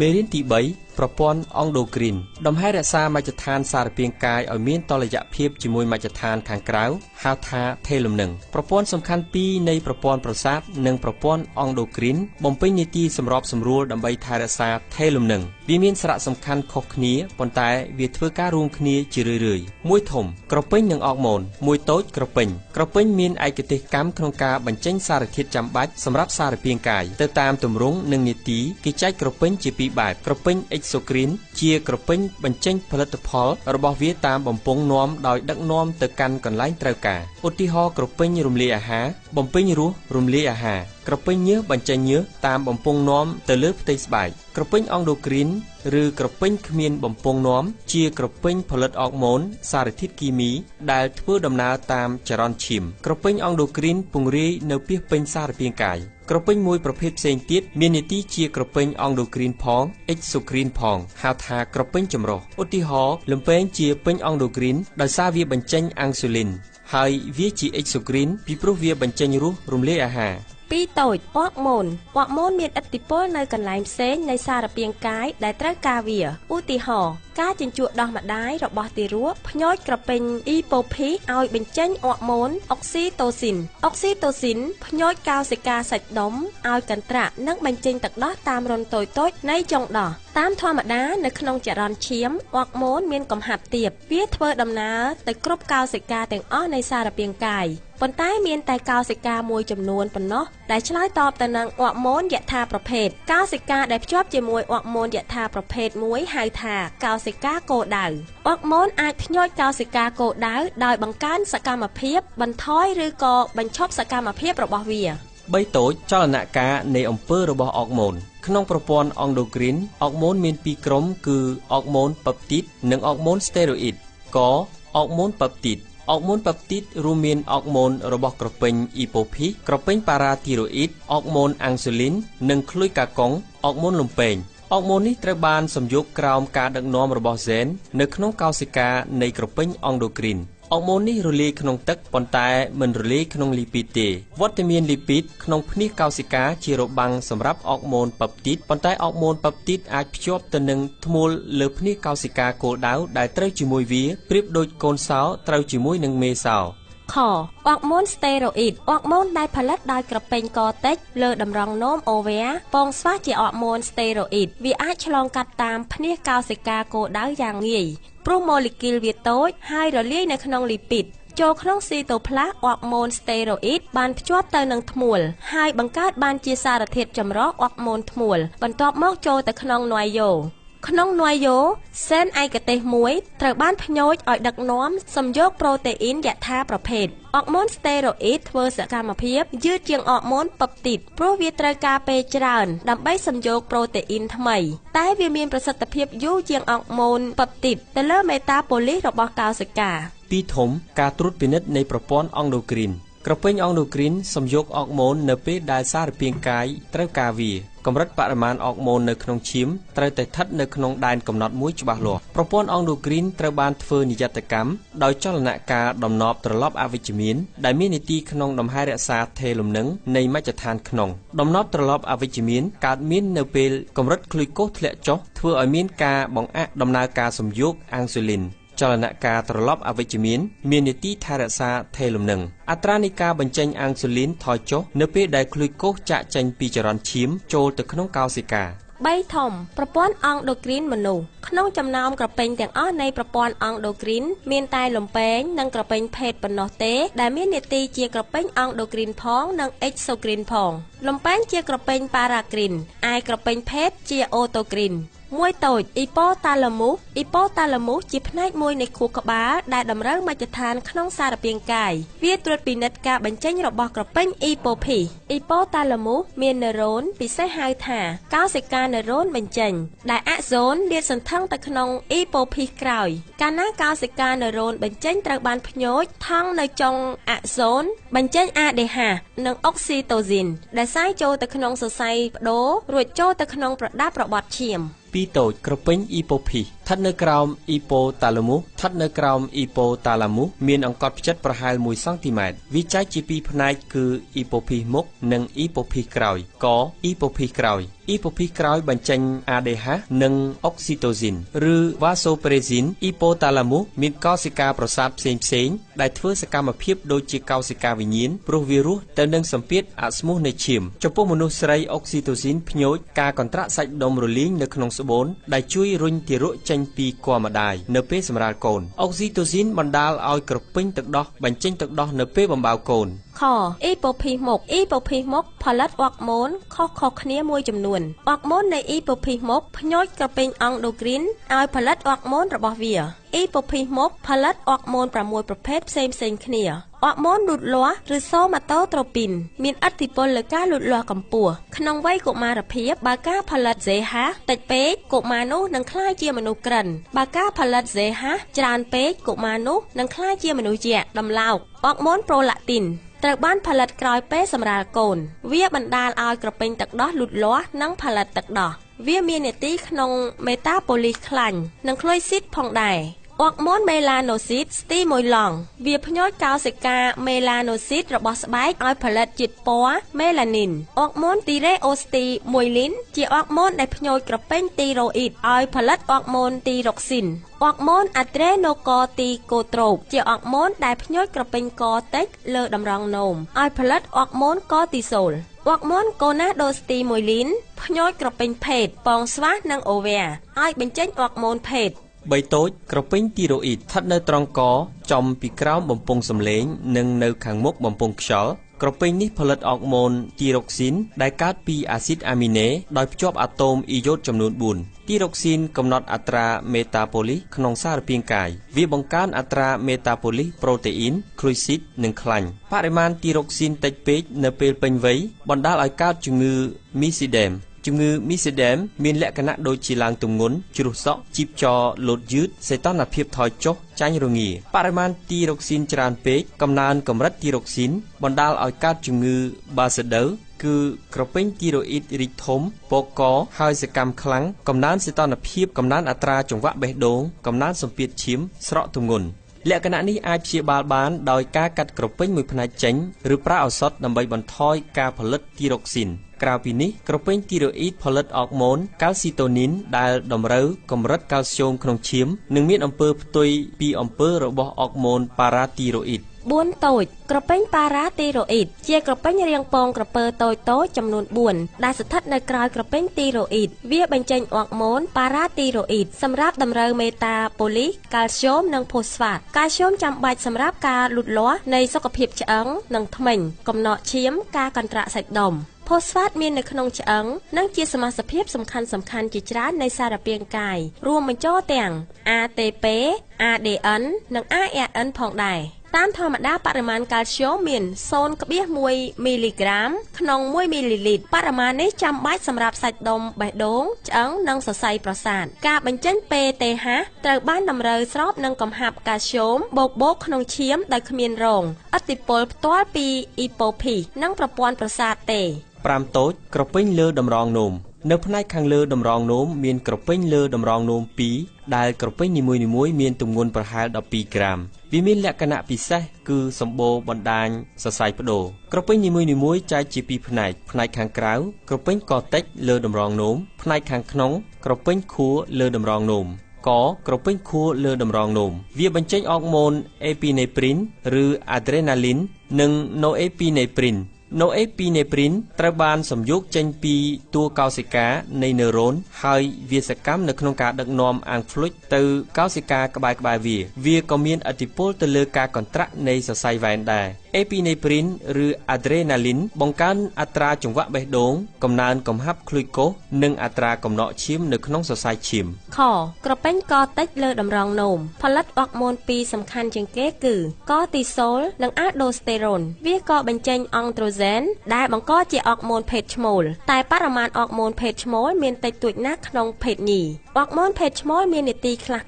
មេរៀនទី3ប្រព័ន្ធអង់ដូគ្រីន ដំណែរក្សាមជ្ឈដ្ឋានសារពាង្គកាយឲ្យមានតុល្យភាពជាមួយមជ្ឈដ្ឋានខាងក្រៅហៅថាថេលំនឹងប្រព័ន្ធសំខាន់ពីរនៃប្រព័ន្ធប្រសាទនិងប្រព័ន្ធអង់ដូគ្រីនបំពេញនាទីសម្របសម្រួលដើម្បីថែរក្សាថេលំនឹងវាមានសារៈសំខាន់ខុសគ្នាប៉ុន្តែវាធ្វើការរួមគ្នាជារឿយៗមួយធំក្រពេញនិងអរម៉ូនមួយតូចក្រពេញក្រពេញមានឯកទេសកម្មក្នុងការបញ្ចេញសារធាតុចាំបាច់សម្រាប់សារពាង្គកាយទៅតាមទម្រង់និងនាទីគេចែកក្រពេញជាពីរបែបក្រពេញអិចសូគ្រីនជាក្រពេញបញ្ចេញផលិតផលរបស់វាតាមបំពង់នាំដោយដឹកនាំទៅកាន់កន្លែងត្រូវការឧទាហរណ៍ក្រពេញរំលាយអាហារបំពេញរសរំលាយអាហារក្រពេញញើសបញ្ចេញញើសតាមបំពង់នាំទៅលើផ្ទៃស្បែកក្រពេញអង់ដូគ្រីនឬក្រពេញគ្មានបំពង់នាំជាក្រពេញផលិតអរម៉ូនសារធាតុគីមីដែលធ្វើដំណើរតាមចរន្តឈាមក្រពេញអង់ដូគ្រីនពង្រាយនៅពាសពេញសារពាង្គកាយក្រពេញមួយប្រភេទផ្សេងទៀតមាននាទីជាក្រពេញអង់ដូគ្រីនផងអិចសូគ្រីនផងហៅថាក្រពេញចម្រុះឧទាហរណ៍លំពែងជាពេញអង់ដូគ្រីនដោយសារវាបញ្ចេញអាំងស៊ូលីនហើយវាជាអិចសូគ្រីនពីព្រោះវាបញ្ចេញរសរំលាយអាហារពីរតូចអរម៉ូនអរម៉ូនមានឥទ្ធិពលនៅកន្លែងផ្សេងនៃសារពាង្គកាយដែលត្រូវការវាឧទាហរណ៍ការជញ្ជក់ដោះម្ដាយរបស់ទារកភ្ញូចក្រពេញអ៊ីប៉ូភីសឲ្យបញ្ចេញអរម៉ូនអុកស៊ីតូស៊ីនអុកស៊ីតូស៊ីនភ្ញូចកោសិកាសាច់ដុំឲ្យកន្ត្រាក់និងបញ្ចេញទឹកដោះតាមរន្ធតូចៗនៃចុងដោះតាមធម្មតានៅក្នុងចរន្តឈាមអរម៉ូនមានកំហាប់ទាបវាធ្វើដំណើរទៅគ្រប់កោសិកាទាំងអស់នៃសារពាង្គកាយប៉ុន្តែមានតែកោសិកាមួយចំនួនប៉ុណ្ណោះដែលឆ្លើយតបទៅនឹងអរម៉ូនយថាប្រភេទកោសិកាដែលភ្ជាប់ជាមួយអរម៉ូនយថាប្រភេទមួយហៅថាកោសិកាគោដៅអរម៉ូនអាចភ្ញូចកោសិកាគោដៅដោយបង្កើនសកម្មភាពបន្ថយឬក៏បញ្ឈប់សកម្មភាពរបស់វាបីតូចចលនាការនៃអំពើរបស់អរម៉ូនក្នុងប្រព័ន្ធអង់ដូគ្រីនអរម៉ូនមានពីរក្រុមគឺអរម៉ូនប៉េបទីតនិងអរម៉ូនស្តេរ៉ូអ៊ីតកអរម៉ូនប៉េបទីតអរម៉ូនប៉េបទីតរួមមានអរម៉ូនរបស់ក្រពេញអ៊ីប៉ូភីសក្រពេញប៉ារ៉ាទីរ៉ូអ៊ីតអរម៉ូនអាំងស៊ូលីននិងក្លុយកាកុងអរម៉ូនលំពែងអរម៉ូននេះត្រូវបានសំយោគក្រោមការដឹកនាំរបស់ហ្សែននៅក្នុងកោសិកានៃក្រពេញអង់ដូគ្រីនអរម៉ូននេះរលាយក្នុងទឹកប៉ុន្តែមិនរលាយក្នុងលីពីតទេវត្តមានលីពីតក្នុងភ្នាសកោសិកាជារបាំងសម្រាប់អរម៉ូនប៉េបទីតប៉ុន្តែអរម៉ូនប៉េបទីតអាចភ្ជាប់ទៅនឹងធ្មូលលើភ្នាសកោសិកាគោលដៅដែលត្រូវជាមួយវាប្រៀបដូចកូនសោត្រូវជាមួយនឹងមេសោខអរម៉ូនស្តេរ៉ូអ៊ីតអរម៉ូនដែលផលិតដោយក្រពេញកតិចលើតម្រងនោមអូវែពងស្វាជាអរម៉ូនស្តេរ៉ូអ៊ីតវាអាចឆ្លងកាត់តាមភ្នាសកោសិកាគោដៅយ៉ាងងាយព្រោះម៉ូលេគុលវាតូចហើយរលាយនៅក្នុងលីពីតចូលក្នុងស៊ីតូផ្លាស់អរម៉ូនស្តេរ៉ូអ៊ីតបានភ្ជាប់ទៅនឹងធ្មូលហើយបង្កើតបានជាសារធាតុចម្រុះអរម៉ូនធ្មូលបន្ទាប់មកចូលទៅក្នុងណួយយ៉ូក្នុងណួយយ៉ូសែនឯកទេសមួយត្រូវបានភ្ញូចឲ្យដឹកនាំសំយោគប្រូតេអ៊ីនយថាប្រភេទអរម៉ូនស្តេរ៉ូអ៊ីតធ្វើសកម្មភាពយឺតជាងអរម៉ូនប៉េបទីតព្រោះវាត្រូវការពេលច្រើនដើម្បីសំយោគប្រូតេអ៊ីនថ្មីតែវាមានប្រសិទ្ធភាពយូរជាងអរម៉ូនប៉េបទីតទៅលើមេតាប៉ូលីសរបស់កោសិកាពីធំការត្រួតពិនិត្យនៃប្រព័ន្ធអង់ដូគ្រីនក្រពេញអង់ដូគ្រីនសំយោគអរម៉ូននៅពេលដែលសារពាង្គកាយត្រូវការវាកម្រិតបរិមាណអរម៉ូននៅក្នុងឈាមត្រូវតែស្ថិតនៅក្នុងដែនកំណត់មួយច្បាស់លាស់ប្រព័ន្ធអង់ដូគ្រីនត្រូវបានធ្វើនិយត្តកម្មដោយចលនាការដំណប់ត្រឡប់អវិជ្ជមានដែលមាននាទីក្នុងដំណែរក្សាថេលំនឹងនៃមជ្ឈដ្ឋានក្នុងដំណប់ត្រឡប់អវិជ្ជមានកើតមាននៅពេលកម្រិតក្លុយកូសធ្លាក់ចុះធ្វើឲ្យមានការបង្អាក់ដំណើរការសំយោគអាំងស៊ូលីនចលនាការត្រឡប់អវិជ្ជមានមាននាទីថែរក្សាថេលំនឹងអត្រានៃការបញ្ចេញអាំងស៊ូលីនថយចុះនៅពេលដែលក្លុយកូសចាក់ចេញពីចរន្តឈាមចូលទៅក្នុងកោសិកាបីធំប្រព័ន្ធអង់ដូគ្រីនមនុស្សក្នុងចំណោមក្រពេញទាំងអស់នៃប្រព័ន្ធអង់ដូគ្រីនមានតែលំពែងនិងក្រពេញភេទប៉ុណ្ណោះទេដែលមាននាទីជាក្រពេញអង់ដូគ្រីនផងនិងអិចសូគ្រីនផងលំពែងជាក្រពេញប៉ារ៉ាគ្រីនឯក្រពេញភេទជាអូតូគ្រីនមួយតូចអ៊ីប៉ូតាឡាមូសអ៊ីប៉ូតាឡាមូសជាផ្នែកមួយនៃខួរក្បាលដែលតម្រូវមជ្ឈដ្ឋានក្នុងសារពាង្គកាយវាត្រួតពិនិត្យការបញ្ចេញរបស់ក្រពេញអ៊ីប៉ូភីសអ៊ីប៉ូតាឡាមូសមានណឺរ៉ូនពិសេសហៅថាកោសិកាណឺរ៉ូនបញ្ចេញដែលអាក់ហ្សូនលាតសន្ធឹងទៅក្នុងអ៊ីប៉ូភីសក្រោយកាលណាកោសិកាណឺរ៉ូនបញ្ចេញត្រូវបានភ្ញូចថង់នៅចុងអាក់ហ្សូនបញ្ចេញ ADH និងអុកស៊ីតូស៊ីនដែលសាយចូលទៅក្នុងសរសៃប្ដូររួចចូលទៅក្នុងប្រដាប់របត់ឈាម ពីរតូចក្រពេញអ៊ីប៉ូភីស ស្ថិតនៅក្រោមអ៊ីប៉ូតាឡាមូសស្ថិតនៅក្រោមអ៊ីប៉ូតាឡាមូសមានអង្កត់ផ្ចិតប្រហែល1សង់ទីម៉ែត្រវាចែកជាពីរផ្នែកគឺអ៊ីប៉ូភីសមុខនិងអ៊ីប៉ូភីសក្រោយកអ៊ីប៉ូភីសក្រោយអ៊ីប៉ូភីសក្រោយបញ្ចេញ ADH និងអុកស៊ីតូស៊ីនឬវ៉ាសូប្រេស៊ីនអ៊ីប៉ូតាឡាមូសមានកោសិកាប្រសាទផ្សេងៗដែលធ្វើសកម្មភាពដូចជាកោសិកាវិញ្ញាណព្រោះវារស់ទៅនឹងសម្ពាធអស្មូសនៃឈាមចំពោះមនុស្សស្រីអុកស៊ីតូស៊ីនភ្ញូចការកន្ត្រាក់សាច់ដុំរលីងនៅក្នុងស្បូនដែលជួយរុញទារកចេញពីគល់ម្ដាយនៅពេលសម្រាលកូនអុកស៊ីតូស៊ីនបណ្ដាលឲ្យក្រពេញទឹកដោះបញ្ចេញទឹកដោះនៅពេលបំបៅកូនខអ៊ីប៉ូភីសមុខអ៊ីប៉ូភីសមុខផលិតអ័រម៉ូនខុសៗគ្នាមួយចំនួនអ័រម៉ូននៃអ៊ីប៉ូភីសមុខភ្ញូចក្រពេញអង់ដូគ្រីនឲ្យផលិតអ័រម៉ូនរបស់វាអ៊ីប៉ូភីសមុខផលិតអ័រម៉ូន6ប្រភេទផ្សេងៗគ្នាអ័រម៉ូនលូតលាស់ឬសូម៉ាតូត្រូពីនមានឥទ្ធិពលលើការលូតលាស់កម្ពស់ក្នុងវ័យកុមារភាពបើការផលិតសេហាតិចពេកកុមារនោះនឹងក្លាយជាមនុស្សក្រិនបើការផលិតសេហាច្រើនពេកកុមារនោះនឹងក្លាយជាមនុស្សយក្សដំឡោកអ័រម៉ូនប្រូឡាក់ទីនត្រូវបានផលិតក្រោយពេលសម្រាលកូនវាបណ្ដាលឲ្យក្រពេញទឹកដោះលូតលាស់និងផលិតទឹកដោះវាមាននាទីក្នុងមេតាបូលីសខ្លាញ់និងក្លូយស៊ីតផងដែរអ័រម៉ូនមេឡាណូស៊ីតស្ទីមួយឡង់វាភ្ញូចកោសិកាមេឡាណូស៊ីតរបស់ស្បែកឲ្យផលិតជាតិពណ៌មេឡានីនអ័រម៉ូនទីរ៉េអូស្ទីមួយលីនជាអ័រម៉ូនដែលភ្ញូចក្រពេញទីរ៉ូអ៊ីតឲ្យផលិតអ័រម៉ូនទីរ៉ុកស៊ីនអ័រម៉ូនអាត្រេណូកទីកូត្រូបជាអ័រម៉ូនដែលភ្ញូចក្រពេញកតិចលើតម្រងនោមឲ្យផលិតអ័រម៉ូនកទីសូលអ័រម៉ូនកូណាដូស្ទីមួយលីនភ្ញូចក្រពេញភេទពងស្វាស់និងអូវែឲ្យបញ្ចេញអ័រម៉ូនភេទ បីតូចក្រពេញទីរ៉ូអ៊ីតស្ថិតនៅត្រង់កចំពីក្រោមបំពង់សំឡេងនិងនៅខាងមុខបំពង់ខ្យល់ក្រពេញនេះផលិតអ័រម៉ូនទីរ៉ុកស៊ីនដែលកើតពីអាស៊ីតអាមីណេដោយភ្ជាប់អាតូមអ៊ីយ៉ូតចំនួន4ទីរ៉ុកស៊ីនកំណត់អត្រាមេតាបូលីសក្នុងសារពាង្គកាយវាបង្កើនអត្រាមេតាបូលីសប្រូតេអ៊ីនក្លូស៊ីតនិងខ្លាញ់បរិមាណទីរ៉ុកស៊ីនតិចពេកនៅពេលពេញវ័យបណ្ដាលឲ្យកើតជំងឺមីស៊ីដេមជំងឺមីសេដេមមានលក្ខណៈដូចជាឡើងទម្ងន់ជ្រុះសក់ជីបចរលោតយឺតសីតុណ្ហភាពថយចុះចាញ់រងាបរិមាណទីរ៉ុកស៊ីនច្រើនពេកកំណើនកម្រិតទីរ៉ុកស៊ីនបណ្ដាលឲ្យកើតជំងឺបាសេដូគឺក្រពេញទីរ៉ូអ៊ីតរីកធំពកកហើយសកម្មខ្លាំងកំណើនសីតុណ្ហភាពកំណើនអត្រាចង្វាក់បេះដូងកំណើនសម្ពាធឈាមស្រកទម្ងន់លក្ខណៈនេះអាចព្យាបាលបានដោយការកាត់ក្រពេញមួយផ្នែកចេញឬប្រើឱសថដើម្បីបន្ថយការផលិតទីរ៉ុកស៊ីនក្រៅពីនេះក្រពេញទីរ៉ូអ៊ីតផលិតអ័រម៉ូនកាល់ស៊ីតូនីនដែលតម្រូវកម្រិតកាល់ស្យូមក្នុងឈាមនិងមានអំពើផ្ទុយពីអំពើរបស់អ័រម៉ូនប៉ារ៉ាទីរ៉ូអ៊ីត 4តូចក្រពេញប៉ារ៉ាទីរ៉ូអ៊ីតជាក្រពេញរាងពងក្រពើតូចៗចំនួន4ដែលស្ថិតនៅក្រោយក្រពេញទីរ៉ូអ៊ីតវាបញ្ចេញអ័រម៉ូនប៉ារ៉ាទីរ៉ូអ៊ីតសម្រាប់តម្រូវមេតាបូលីសកាល់ស្យូមនិងផូស្វាតកាល់ស្យូមចាំបាច់សម្រាប់ការលូតលាស់នៃសុខភាពឆ្អឹងនិងធ្មេញកំណកឈាមការកន្ត្រាក់សាច់ដុំផូស្វាតមាននៅក្នុងឆ្អឹងនិងជាសមាសភាពសំខាន់ៗជាច្រើននៃសារពាង្គកាយរួមបញ្ចូលទាំង ATP ADN និង ARN ផងដែរតាមធម្មតាបរិមាណកាល់ស្យូមមាន 0.1 មីលីក្រាមក្នុង1មីលីលីត្របរិមាណនេះចាំបាច់សម្រាប់សាច់ដុំបេះដូងឆ្អឹងនិងសរសៃប្រសាទការបញ្ចេញ PTH ត្រូវបានតម្រូវស្របនឹងកំហាប់កាល់ស្យូមបូកៗក្នុងឈាមដោយគ្មានរងឥទ្ធិពលផ្ទាល់ពីអ៊ីប៉ូភីសនិងប្រព័ន្ធប្រសាទទេ 5តូចក្រពេញលើតម្រងនោមនៅផ្នែកខាងលើតម្រងនោមមានក្រពេញលើតម្រងនោម2ដែលក្រពេញនីមួយៗមានទម្ងន់ប្រហែល12ក្រាមវាមានលក្ខណៈពិសេសគឺសម្បូរបណ្ដាញសរសៃប្ដូរក្រពេញនីមួយៗចែកជាពីរផ្នែកផ្នែកខាងក្រៅក្រពេញកតិចលើតម្រងនោមផ្នែកខាងក្នុងក្រពេញខួរលើតម្រងនោមកក្រពេញខួរលើតម្រងនោមវាបញ្ចេញអ័រម៉ូនអេពីនេព្រីនឬអាដ្រេណាលីននិងណូអេពីនេព្រីនណូអេពីនេព្រីនត្រូវបានសំយោគចេញពីតួកោសិកានៃណឺរ៉ូនហើយវាសកម្មនៅក្នុងការដឹកនាំអាំងហ្លុចទៅកោសិកាក្បែរៗវាក៏មានឥទ្ធិពលទៅលើការកន្ត្រាក់នៃសរសៃវ៉ែនដែរអេពីនេព្រីនឬអាដ្រេណាលីនបង្កើនអត្រាចង្វាក់បេះដូងកំណើនកំហាប់ក្លូកូសនិងអត្រាកំណកឈាមនៅក្នុងសរសៃឈាមខក្រពេញកតិចលើតម្រងនោមផលិតអ័រម៉ូនពីរសំខាន់ជាងគេគឺកទីសូលនិងអាដូស្តេរ៉ូនវាក៏បញ្ចេញអង់ត្រូសែនដែលបង្កជាអ័រម៉ូនភេទឈ្មោលតែបរិមាណអ័រម៉ូនភេទឈ្មោលមានតិចតួចណាស់ក្នុងភេទញី អរម៉ូនភេទឈ្មោលមាននាទីខ្លះៗ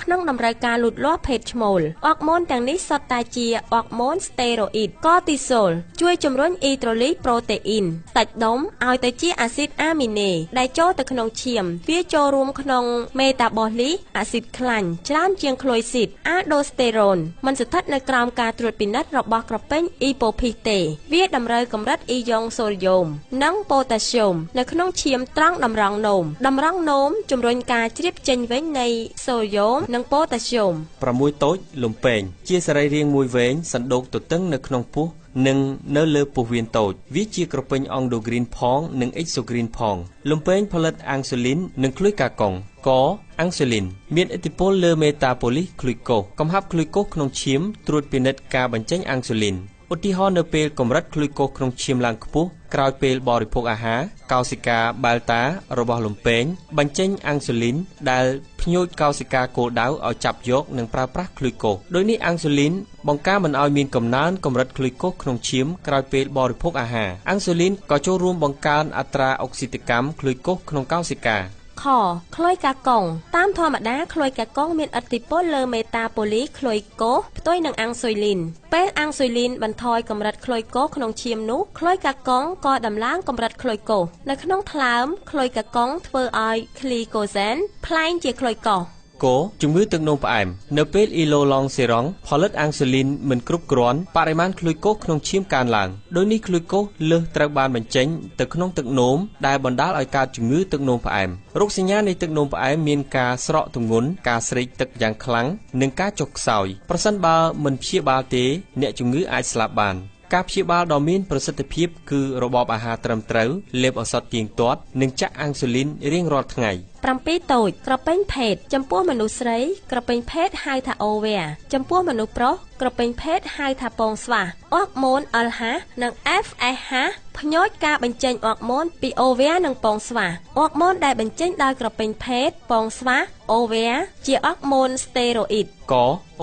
ក្នុងតម្រូវការលូតលាស់ភេទឈ្មោលអរម៉ូនទាំងនេះសុទ្ធតែជាអរម៉ូនស្តេរ៉ូអ៊ីតកូទីសូលជួយជំរុញអ៊ីដ្រូលីសប្រូតេអ៊ីនសាច់ដុំឲ្យទៅជាអាស៊ីតអាមីណេដែលចូលទៅក្នុងឈាមវាចូលរួមក្នុងមេតាបូលីសអាស៊ីតខ្លាញ់ច្រើនជាងក្លូយស៊ីតអាដូស្តេរ៉ូនមិនស្ថិតនៅក្រោមការត្រួតពិនិត្យរបស់ក្រពេញអ៊ីប៉ូភីសទេវាតម្រូវកម្រិតអ៊ីយ៉ុងសូដ្យូមនិងប៉ូតាស្យូមនៅក្នុងឈាមត្រង់តម្រង់នោមតម្រង់នោមជំរុញការជ្រាបចេញវិញនៃសូដ្យូមនិងប៉ូតាស្យូម6តូចលំពែងជាសរីរាង្គមួយវែងសណ្ដូកទទឹងនៅក្នុងពោះនិងនៅលើពោះវៀនតូចវាជាក្រពេញអង់ដូគ្រីនផងនិងអេកសូគ្រីនផងលំពែងផលិតអាំងស៊ូលីននិងក្លុយកាកុងកអាំងស៊ូលីនមានឥទ្ធិពលលើមេតាបូលីសក្លុយកូសកំហាប់ក្លុយកូសក្នុងឈាមត្រួតពិនិត្យការបញ្ចេញអាំងស៊ូលីនឧទាហរណ៍នៅពេលកម្រិតក្លុយកូសក្នុងឈាមឡើងខ្ពស់ក្រោយពេលបរិភោគអាហារកោសិកាបែលតារបស់លំពែងបញ្ចេញអាំងស៊ូលីនដែលភ្ញូចកោសិកាគោលដៅឲ្យចាប់យកនិងប្រើប្រាស់ក្លុយកូសដោយនេះអាំងស៊ូលីនបង្ការមិនឲ្យមានកំណើនកម្រិតក្លុយកូសក្នុងឈាមក្រោយពេលបរិភោគអាហារអាំងស៊ូលីនក៏ចូលរួមបង្កើនអត្រាអុកស៊ីតកម្មក្លុយកូសក្នុងកោសិកាខក្លុយកាកុងតាមធម្មតាក្លុយកាកុងមានឥទ្ធិពលលើមេតាបូលីក្លុយកូសផ្ទុយនឹងអាំងស៊ុយលីនពេលអាំងស៊ុយលីនបន្ថយកម្រិតក្លុយកូសក្នុងឈាមនោះក្លុយកាកុងក៏ដំឡើងកម្រិតក្លុយកូសនៅក្នុងថ្លើមក្លុយកាកុងធ្វើឲ្យក្លីកូសែនផ្លែងជាក្លុយកូសកជំងឺទឹកនោមផ្អែមនៅពេលអ៊ីឡូឡង់សេរ៉ង់ផលិតអាំងស៊ូលីនមិនគ្រប់គ្រាន់បរិមាណក្លុយកូសក្នុងឈាមកើនឡើងដោយនេះក្លុយកូសលើសត្រូវបានបញ្ចេញទៅក្នុងទឹកនោមដែលបណ្ដាលឲ្យកើតជំងឺទឹកនោមផ្អែមរោគសញ្ញានៃទឹកនោមផ្អែមមានការស្រកទម្ងន់ការស្រេកទឹកយ៉ាងខ្លាំងនិងការចុះខ្សោយប្រសិនបើមិនព្យាបាលទេអ្នកជំងឺអាចស្លាប់បានការព្យាបាលដ៏មានប្រសិទ្ធភាពគឺរបបអាហារត្រឹមត្រូវលេបឱសថទៀងទាត់និងចាក់អាំងស៊ូលីនរៀងរាល់ថ្ងៃ7តូចក្រពេញភេទចំពោះមនុស្សស្រីក្រពេញភេទហៅថាអូវែចំពោះមនុស្សប្រុសក្រពេញភេទហៅថាពងស្វាអរម៉ូន LH និង FSH ភ្ញូចការបញ្ចេញអរម៉ូនពីអូវែនិងពងស្វាអរម៉ូនដែលបញ្ចេញដោយក្រពេញភេទពងស្វាអូវែជាអរម៉ូនស្តេរ៉ូអ៊ីតក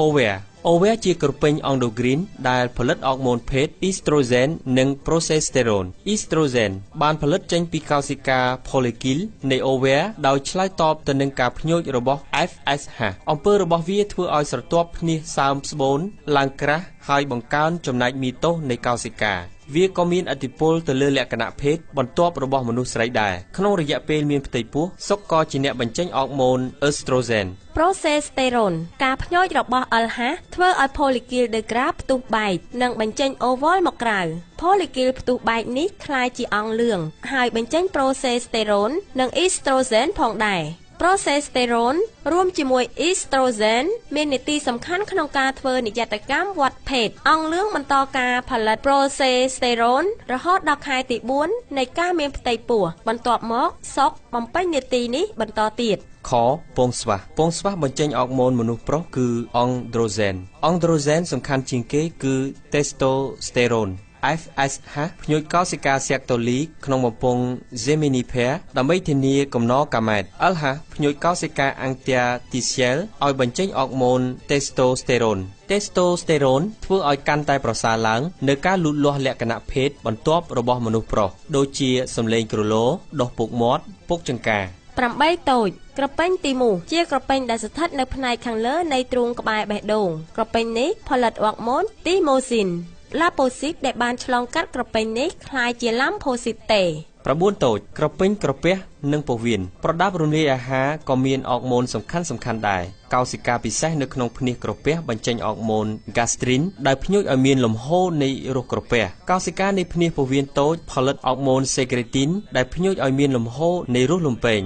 អូវែអូវែជាក្រពេញអង់ដូគ្រីនដែលផលិតអរម៉ូនភេទអ៊ីស្ត្រូសែននិងប្រូសេស្តេរ៉ូនអ៊ីស្ត្រូសែនបានផលិតចេញពីកោសិកាផូលីគីលនៃអូវែដោយឆ្លើយតបទៅនឹងការភ្ញូចរបស់ FSH អំពើរបស់វាធ្វើឲ្យស្រទាប់ភ្នាសសើមស្បូនឡើងក្រាស់ហើយបង្កើនចំណែកមីតូសនៃកោសិកាវាក៏មានឥទ្ធិពលទៅលើលក្ខណៈភេទបន្ទាប់របស់មនុស្សស្រីដែរក្នុងរយៈពេលមានផ្ទៃពោះសុកក៏ជាអ្នកបញ្ចេញអរម៉ូនអេស្ត្រូសែនប្រូសេស្តេរ៉ូនការភ្ញូចរបស់ LH ធ្វើឲ្យផូលីគីលដឺក្រាផ្ទុះបែកនិងបញ្ចេញអូវ៉ុលមកក្រៅផូលីគីលផ្ទុះបែកនេះក្លាយជាអង្គលឿងហើយបញ្ចេញប្រូសេស្តេរ៉ូននិងអ៊ីស្ត្រូសែនផងដែរប្រូសេស្តេរ៉ូនរួមជាមួយអ៊ីស្ត្រូសែនមាននាទីសំខាន់ក្នុងការធ្វើនិយត្តកម្មវដ្តភេទអង្គលឿងបន្តការផលិតប្រូសេស្តេរ៉ូនរហូតដល់ខែទី4នៃការមានផ្ទៃពោះបន្ទាប់មកសុកបំពេញនាទីនេះបន្តទៀតខពងស្វាពងស្វាបញ្ចេញអរម៉ូនមនុស្សប្រុសគឺអង់ដ្រូសែនអង់ដ្រូសែនសំខាន់ជាងគេគឺតេស្តូស្តេរ៉ូន FSH ភ្ញូចកោសិកាសែកតូលីក្នុងបំពង់ Zeminifer ដើម្បីធានាកំណកាម៉ែត LH ភ្ញូចកោសិកាអាំងទែទីសែលឲ្យបញ្ចេញអរម៉ូនតេស្តូស្តេរ៉ូនតេស្តូស្តេរ៉ូនធ្វើឲ្យកាន់តែប្រសើរឡើងនៅការលូតលាស់លក្ខណៈភេទបន្ទាប់របស់មនុស្សប្រុសដូចជាសម្លេងក្រឡដុះពុកមាត់ពុកចង្កា8តូចក្រពេញទីមូសជាក្រពេញដែលស្ថិតនៅផ្នែកខាងលើនៃទ្រូងក្បែរបេះដូងក្រពេញនេះផលិតអរម៉ូនទីម៉ូស៊ីនឡាប៉ូស៊ីតដែលបានឆ្លងកាត់ក្រពេញនេះក្លាយជាឡាំផូស៊ីតតេ9តូចក្រពេញក្រពះនិងពោះវៀនប្រដាប់រំលាយអាហារក៏មានអរម៉ូនសំខាន់ៗដែរកោសិកាពិសេសនៅក្នុងភ្នាសក្រពះបញ្ចេញអរម៉ូនហ្គាស្ទ្រីនដែលភ្ញូចឲ្យមានលំហូរនៃរសក្រពះកោសិកានៃភ្នាសពោះវៀនតូចផលិតអរម៉ូនសេក្រេទីនដែលភ្ញូចឲ្យមានលំហូរនៃរសលំពែង